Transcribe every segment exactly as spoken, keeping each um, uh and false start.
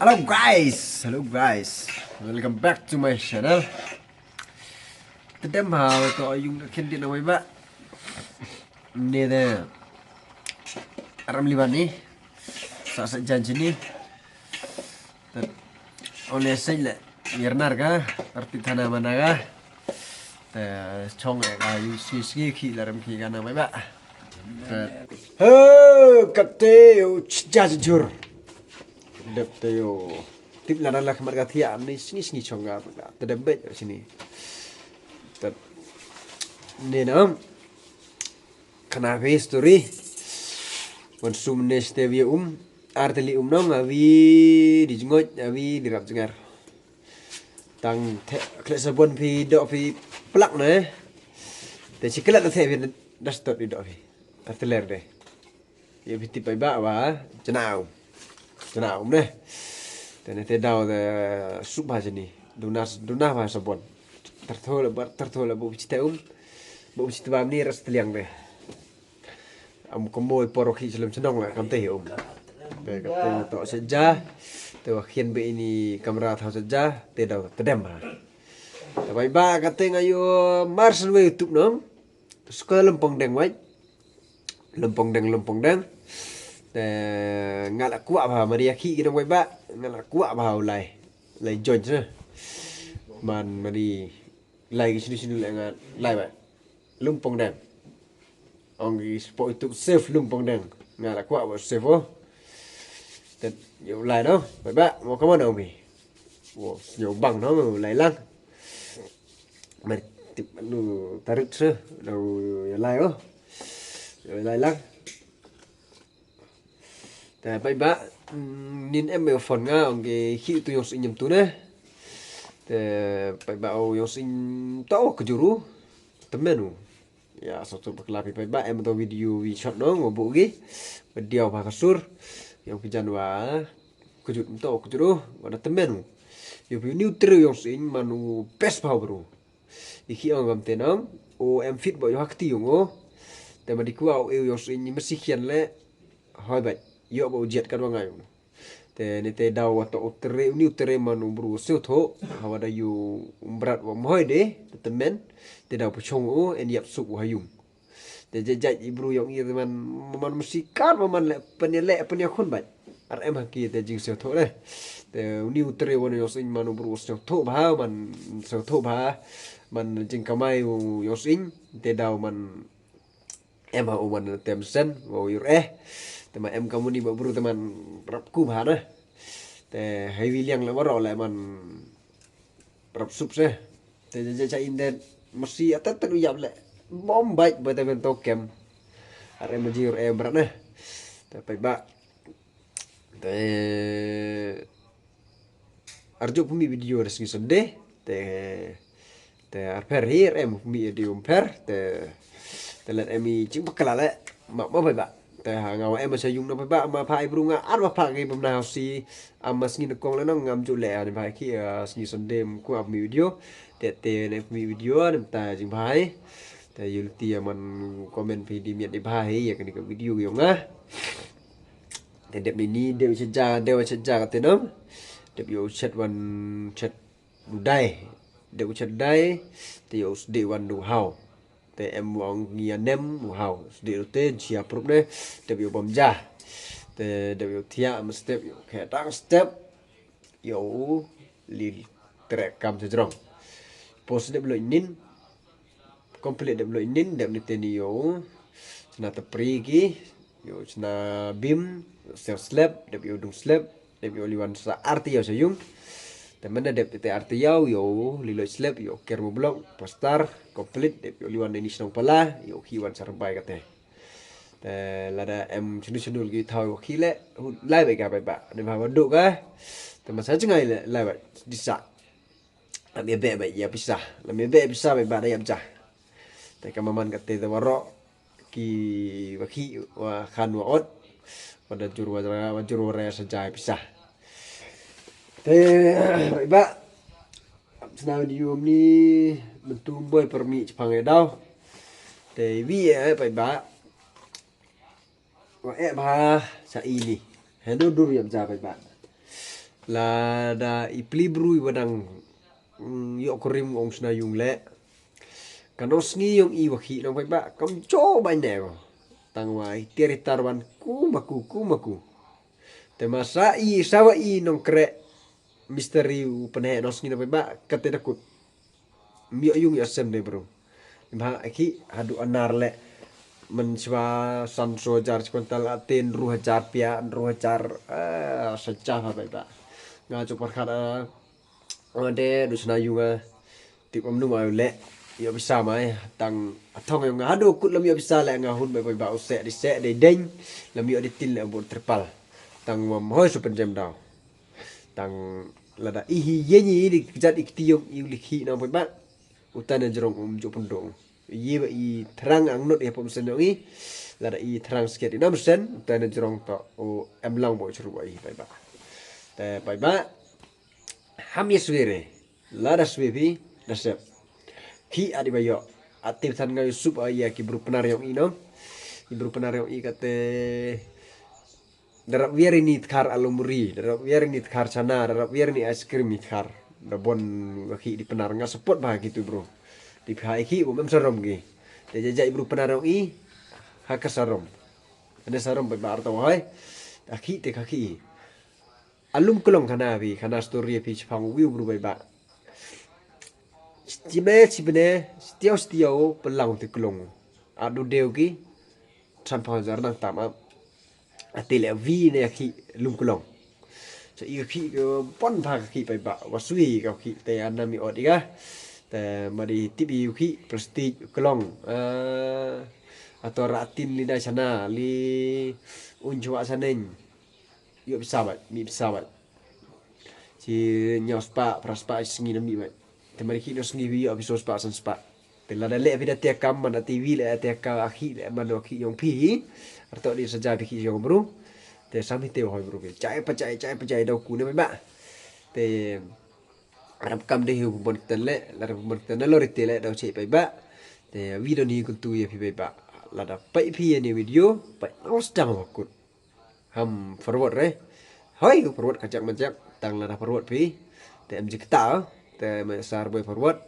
Hello guys, hello guys, welcome back to my channel. Tæ dem ha to yung khyndit na wei ba. Ni de aram liban ni. Sa sa jan chini. Tæ only sa le. Yernar ka, arti thana mana ka. Tæ chong e ka yu si si khi la ram khi ka na wei ba. Tæ he, katte u chja jur. Dep te u tip la la khmat ka thiah ni sngi sngi chong ka. Tæ dem beit sini. Tæ ni na. Khana phi story. Wan sum ne ste wi um. Ar te li um nong, a wi di jngot, a wi di rap jngar. Tang the khle sabon phi doh phi plak ne. Te chi klet the phi dastot di doh phi. Ar te ler de. Ye phi tip pai ba wa, chna um. Chna um ne. Te ne te daw de sup ha jani. Duna, duna wa sabon. Tertho le, tertho le bu chi te um. Bu chi te bam ni ras tliang de. Am komo i por khi chlem chnong la kam te um. Te ka te to se ja. Te wa khian be ini kamra thaw se ja. Te daw te dem ha. Te pai ba ka te nga yu mar san we YouTube nong. Te sko lempong deng wai. Lempong deng, lempong deng. Te nga la kwah ba mari khi ki dong wai ba. Nga la kwah ba u lai. Lai join se. Man mari lai ki sini sini le nga lai ba. Lempong deng. Ong ki spot itu save lempong deng. Nga la kwah ba save o. Te yow lai no. Pai ba mo kaman ong bi. Wo yow bang no lai lang. Mer tip nu tarik se. Yow lai o. Yow lai lang. Te pai ba, mm, nin em yow phone nga ong ki khi tu yong sing nyem tu ne. Te pai ba o yong sing to ka juru. Temen u. Ya, so tu bakla pi pai ba em to video wi shot no ngo bu gi. Video ba ka sur. Yong pi jan wa. Kujut to kujuru. Wa da temen u. Yow pi niu tru yong sing man u best pa bru. I khi ong kam te nong, o em fit bo yow hakti yong o. Te ma di kwah o e yong sing ni masi khian le. Hoi ba, yow bo jet ka wa ngai. Te ni te daw wa to u tre, ni u tre man u bru se tho. Hawa da yu umbrat wa mhoi de, te temen. Te daw pachong o, en yap suk wa hayung. Te jajai i bru yong i man, man masi kar man le penia le penia khun ba. Ar em haki te jing se tho le. Te uni u tre wan yong sing man u bru se tho ba, man se tho ba. Man jing kamai u yong sing, te daw man em ha u man tem sen, wa u yur eh. Te ma em kamuni ba bru te man rap ku ba na. Te hai wi liang le waro le man rap sup se. Te ja ja ja in den masi ata ta u yap le. Bom bait ba te ben to kem. Are ma jir e bra ne. Te pai ba. Te arju pumi video da sngi Sunday. Te, te arpher hi, are ma pumi video arpher. Te, te let em i ching pakala le. Ma, ma pai ba. Te ha nga wa em sa yung na pai ba, ma pai bru nga, ar wa pa ngi bam na si, am ma sngi na kong le nong ngam ju le, ani pai ki, ah, sngi Sunday m ku ap mi video. Te, te ne mi video, ne ta jing pai. Te yul ti ya man comment pi di miat di pai, ya kani ka video yong nga. Te dep ni ni, dep se ja, dep se ja ka te nong. Dep yow chet wan, chet u dai. Dep u chet dai, te yow sdi wan du haw. Te em wang ngi anem u haw. Sdi u te, chia prup ne, dep yow bam ja. Te dep yow thiah, ma step yow khe tang step. Yow li trek kam se jrong. Pos dep lo inin, complete dep lo inin, dep ni te ni yow. Chna tapri ki, yow chna bim, yow ser slep, dep yow dung slep. Dep yow liwan sa arti yow sa yung. Te manda dep te arti yow, yow liloi slep, yow ker mo blok, pastar, complete, dep yow liwan ini snong pala, yow hiwan sa rambai kate. Te lada em chunu chunu ki thaw yow khile, hu lai bai ka bai ba. Dep ha waduk ka. Te masa chengai le, lai bai, disa. Lam ya be bai, ya pisa. Lam ya be pisa bai ba da ya pisa. Te ka maman kate te waro. Ki wa khi wa khan wa ot. Wa da jur wa ra, wa jur wa ra sa jai pisa. Te, bai ba. Sna video ni mentum boy permi chapang ya daw. Te wi e, bai ba. Wa e ba sa ini. Henu dur ya ja bai ba. Lada i pli bru i wa dang, mm, yoh kurim ong sna yung le. Ka nongsngi yong i wa khih nong paidbah, kam cho bai ne ko. Tang wa i tiar i tar wan ku ma ku, ku ma ku. Te masa i, sa wa i nongkreh misteri u pynheh nongsngi nong paidbah, kate da kut. Ym yoh yung yoh sem de bru. Ym ha ki hadu anar le. Man chwa san so hajar chi kwintal, a te ynru hajar pia, ynru hajar, ah, sa cha ha paidbah. Nga chuk pyrkhat, ah, ade du sna yung, ah, tip ym nu ma le. Yoh pisa mai, tang a thong yong nga hadu kut lam yoh pisa le nga hun bai paidbah u seh di seh di deng. Lam yoh di tin le bot tripal. Tang wam hoi su pynjem daw. Tang lada i hi ye ni i di kjat i kti yong i u li khih nong paidbah. Utai na jrong um ju pyndong. Ye ba i thrang ang not i pom sen yong i. Lada i thrang sket i nam sen, utai na jrong to u em lang bo chru ba i paidbah. Te paidbah. Ham ye swere. Lada swe phi, da sep. Khih adi ba yoh. Ati than nga yusup a ya ki bru Pnar yong i nong. Ki bru Pnar yong i kate Darap wiar ini tkhar alumuri, darap wiar ini tkhar chana, darap wiar ini ice cream i tkhar. Da bon wa khih di Pnar nga support ba ki tu bru. Di pha i khih bu mem sarom ki. Te jajai bru Pnar yong i, ha ka sarom. Ane sarom ba ba arta wa hoi. Da khih te ka khih. Alum klong khana phi, khana story phi chipang wiu bru bai ba. Chime chibne, stiaw stiaw, pelang ti klong. Adu deu ki, tram pang jar nang tam ap. Ati le wi ne khih lum klong. So i khih ke bon pha khih paidbah, wa swi ka khih te anam i ot i ka. Te mari tip i khih plastik klong. Ah, ato ra tin li dai chana, li un chwa chaneng. Yoh pisa bait, mi pisa bait. Chi nyaw spah, phra spah, chi sngi na mi bait. Te mari khih no sngi phi yoh phi so spah, san spah. Te lada le phi da te kam man ati wi le te ka a khih le man no khih yong phi hi. Arto di saja phi khih yong bru. Te sami te hoi bru ke. Chai pa chai, chai pa chai dau ku ne ba. Te arap kam de hi bon kten le, la bon kten lo rite le dau chai paidbah. Te video ni kuntu ya phi paidbah. Lada pai phi ya ni video, pai no stang wakut. Ham forward re. Hoi, forward kajak majak, tang lada forward phi. Te em jikta, te me sar boy forward.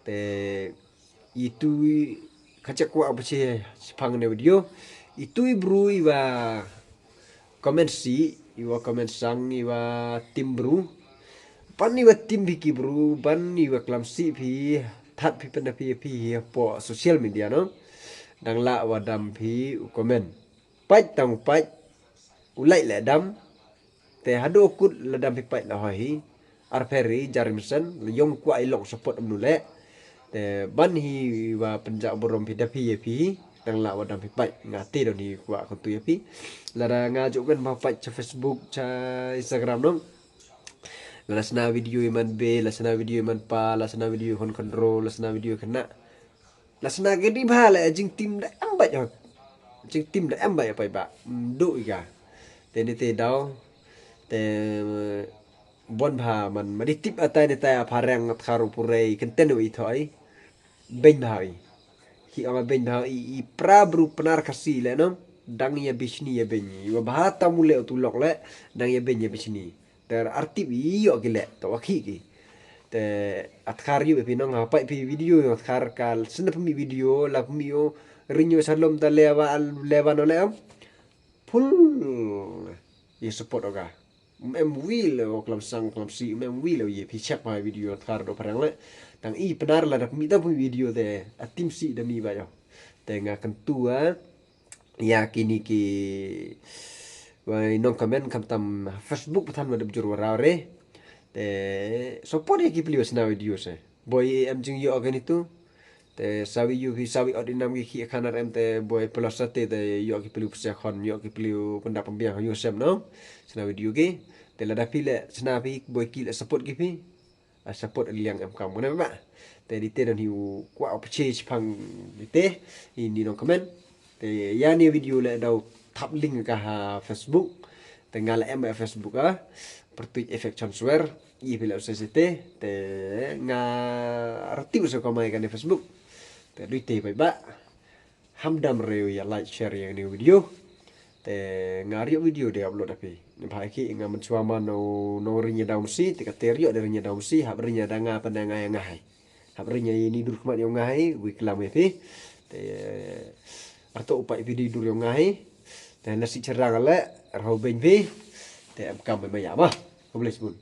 Te itu kajak kwa apa chi chipang ne video. Itu i bru i wa comment si, i wa comment sang, i wa tim bru. Ban i wa tim phi ki bru, ban i wa klam si phi, that phi pynda phi phi hi po social media no. Dang la wa dam phi u comment. Pait tang pait, u like le dam, te hadu kut la dam phi pait la hoi hi, ar pheri, jar mesen, la yong kwa i long support amnu le, te ban hi wa pynjak burom phi da phi ye phi hi, dang la wa dam phi pait, nga te don hi kwa kuntu ye phi, lada nga juk ben ba pait cha Facebook, cha Instagram nong, la sna video i man be, la sna video i man pa, la sna video hon kondro, la sna video kena, la sna ke di bha le jingtim da em bait hot. Jingtim da em bait paidbah. Mdu i ka. Te ni te daw. Te bon bha man. Ma di tip atai ni tai a phareng ngat kharu purei. Kenten i thoi. Beng bha i. Ki ama beng bha i, i pra bru Pnar Khasi le no. Dang ya bishni ya beng. I wa bha tamu le tu lok le. Dang ya beng ya bishni. Te artip i yoh ki le, to wa khih ki. Te atkar yu phi nong ha pai phi video, atkar kal sna phi mi video, la phi mi yo, rinyo salom ta lewa, lewa no le am. Full ye support oga. Em wi le o klam sang, klam si, em wi le ye phi check pa video atkar do parang le. Tang i Pnar la da phi mi ta phi video te, atim si da mi ba yo. Te nga kentu a, ya kini ki, wai nong comment khamtam Facebook pathan wa dep jur wa raw re. Te support ya ki pli wa sna video se. Boi em jing yo kani tu. Te sawi yu phi sawi ot inam ki ki khanar em te boi pelos sa te te yo ki pli wa pse khon, yo ki pli wa pynda pembiang yo sem no. Sna video ki. Te lada phi le sna phi boi ki le support ki phi. A support liang em kam ne ba. Te di te don hi u kwa u pche chipang di te, i ni nong comment. Te ya ni video le dau thap link ka ha Facebook. Te nga le em ha Facebook a. Pertuit Effect Chanswer. I phi le u se se te. Te nga rati u se komai ka ni Facebook. Te dui te bye bye. Hamdam reu ya like, share ya ni video. Te nga ri video de upload da phi. Neibhah ki nga mynchwa man no, no ri ñiadaw masi, te kate ri de ri ñiadaw masi, hap ri ñiada nga pynda nga ya nga hai. Hap ri ñi ni dur khmat ya nga hai, wi klam ya phi. Te, arto u pait video dur ya nga hai. Te nasi cherang le, rau beng phi. Te em kam me ya ma. Khublei chibun.